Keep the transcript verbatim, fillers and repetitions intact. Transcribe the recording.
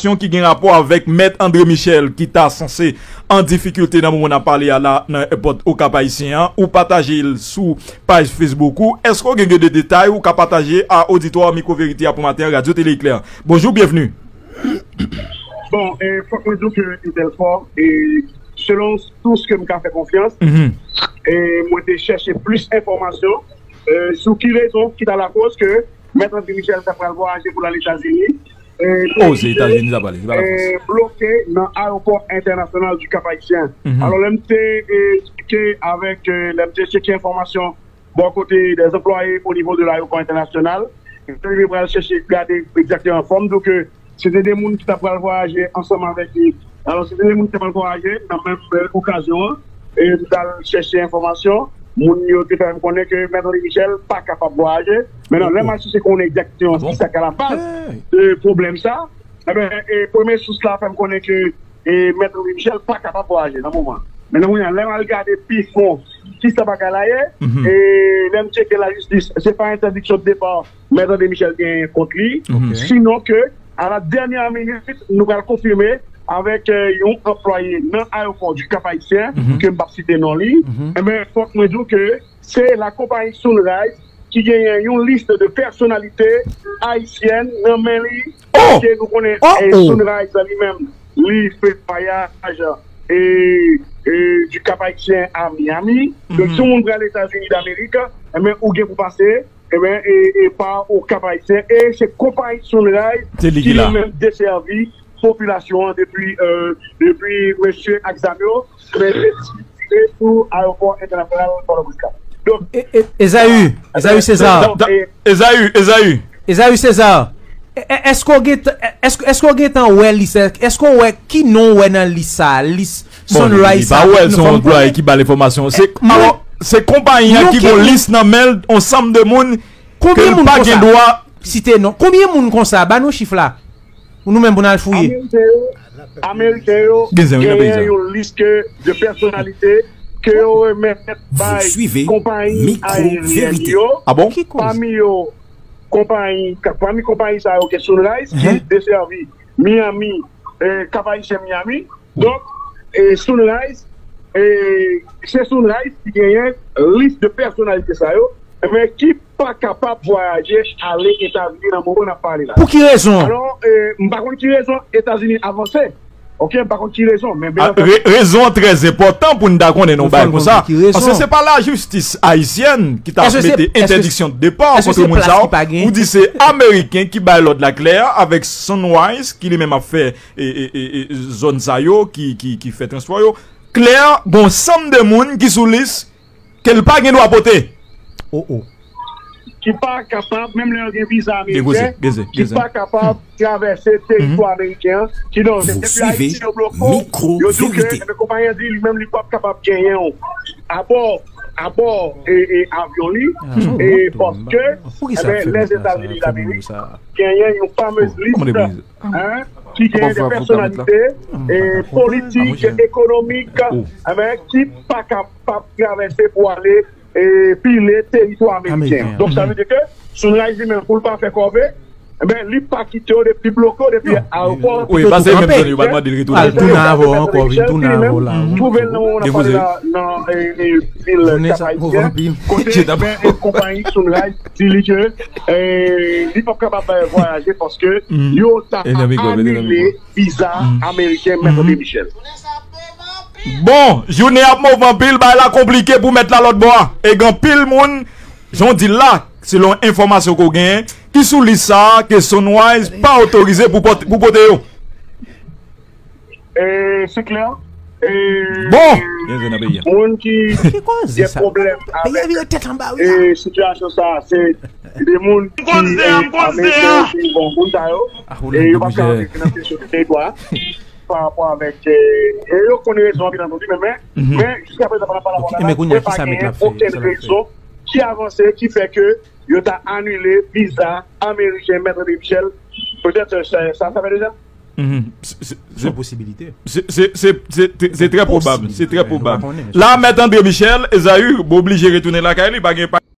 Enfòmasyon ki gen rapò avèk Mèt André Michel ki ta sanse an difikilte nan moman n ap pale a la nan èpòt Okap Ayisyen an, ou pataje l sou paj Facebook ou. Èske w gen, gen de detay ou ka pataje a oditwa Mikwo Verite a pou maten an, Radyo Tele Eklè? Bonjou, byenvni. Bon, e, fòk mwen di w ke Intel Four, e, selon sous ke m ka fè konfyans, e, mwen te chèche plis enfòmasyon, e, sou ki rezon ki ta lakoz ke Mèt André Michel ta pral vwayaje pou l al Etazini, e, Oh, se Etazini sa pale, se pa Lafrans. E, bloke nan ayewopò entènasyonal du Cap Haïtien. Alò, lè m te, e, tcheke avèk, e, lè m te tcheke enfòmasyon bò kote des employés au niveau de l'aéroport international. Mwen pral chèche gade egzakteman fò m di w ke se te de moun ki ta pral vwayaje ansanm avèk li. Alò, se te de moun ki ta pral vwayaje nan menm, e, okazyon an. E m t al chèche enfòmasyon. Moun yo te fè m konnen ke Mèt André Michel pa kapab vwayaje. Mentnan, lè m al chèche konnen egzakteman ki sa k alabaz de pwoblèm sa, enben, e, premye sous la fè m konnen ke, e, Mèt André Michel pa kapab vwayaje nan moman. Mentnan, kounye a, lè m al gade pi fon ki sa bagay la ye, e, lè m tcheke lajistis, se pa entèdiksyon de depa Mèt André Michel genyen kont li, sinon ke, a la dènyè minit, nou pral konfime avèk, e, yon anplwaye nan ayewopò du Cap Haïtien, ke m p ap site non li, enben, fòk mwen di w ke se lakonpayi Sunrise ki genyen yon lis de pèsonalite ayisyèn nan men li, ke nou konnen, e, Sunrise li menm, li fè vwayaj, e, e, du Cap Haïtien à Miami. Donk, si yon moun pral Etazini Damerik, enben, ou gen pou pase, enben, e, e pa o Cap Haïtien. E se konpayi Sunrise ki li menm desèvi popilasyon an depi, e, depi mesye ak zam yo, men sou ayewopò entènasyonal Pòtoprens la. Donk, Ezaü, Ezaü César. Ezaü, Ezaü. Ezaü César. Èske w gentan, èske, èske w gentan wè lis, èske w wè ki non w wè nan lis sa, lis Sunrise sa? Bon, li pa wè l, se yon anplwaye ki ba l enfòmasyon. Se, alò, se konpayi an ki gon lis nan men l, yon sanm de moun ke l pa gen dwa site non. Konbyen moun konsa? Ba nou chif la. Pou nou menm pou n al fouye. Ameriken yo, Ameriken yo genyen yon lis de pèsonalite ke yo remèt bay konpayi ayeryèn yo. Pami yo, konpayi, pami konpayi sa yo gen Sunrise ki desèvi Miami, e, Cap Haïtien Miami. Donk, e, Sunrise, e, se Sunrise ki genyen lis de pèsonalite sa yo, men ki pa kapab vwayaje ale Etazini nan moman n ap pale la. Pou ki rezon? Alò, e, m pa konn ki rezon Etazini avanse. Oke, m pa konn ki rezon, men byen antandi. Rezon an trè enpòtan pou n ta konnen nan yon bagay konsa. Paske se pa lajistis ayisyèn ki ta mete entèdiksyon de depa kont moun sa yo. Ou di se Ameriken ki bay lòd la klè avèk Sunrise ki li menm ap fè e, e, e, e, zòn sa yo ki, ki, ki fè transpò yo. Klè, gon sanm de moun ki sou lis ke l pa gen dwa pote. Oh, oh. Ki pa kapab, menm lè yo gen viza ameriken, ki pa kapab travèse teritwa ameriken an. Kidonk, depi Ayiti yo bloke w, yo di w ke, enben, konpayi an di li menm li p ap kapab genyen w abò, abò, e, e, avyon li, e, paske, enben, Lèzetazini Damerik genyen yon famez lis ki gen de pèsonalite, e, politik, ekonomik, enben, ki pa kapab travèse pou ale, e, pile teritwa ameriken. Donk, sa vle di ke Sunrise li menm, pou l pa fè kòve, enben, li pa kite yo depi, li bloke yo depi ayewopò. Wi, pase menm zòn yo, pa mande l retounen. Al tounen avè w ankò, vin tounen avè w la. Twouve l nan moman n ap pale la, nan, e, e, vil Cap Haïtien, kote, enben, e, konpayi Sunrise di li ke, e, li p ap kapab, e, vwayaje paske yo ta anile viza ameriken Mèt André Michel. Bon, jounen ap move anpil, bagay la konplike pou mèt la lòt bò a. E gen anpil moun, jan w di l la, selon enfòmasyon ke w genyen, ki sou lis sa a ke Sunrise pa otorize pou pote, pou pote yo. E, se klè. E, bon, moun ki gen pwoblèm avèk, e, sitiyasyon sa a, se de moun ki, e, ap mete, bon, moun sa yo, e yo pa ka antre nan kesyon de teritwa pa rapò avèk, e, e yo konn rezon an, byen antandi, men, men, men jiskaprezan, pandan n ap pale avè w la, mwen pa genyen okenn rezon ki avanse, ki fè ke yo ta anile viza ameriken Mèt André Michel. Petèt, e, sa, sa, sa fè deja. Se yon posibilite. Se trè pwobab. Se trè pwobab. La, Mèt André Michel, Ezaü, oblije retounen lakay li, pa gen pa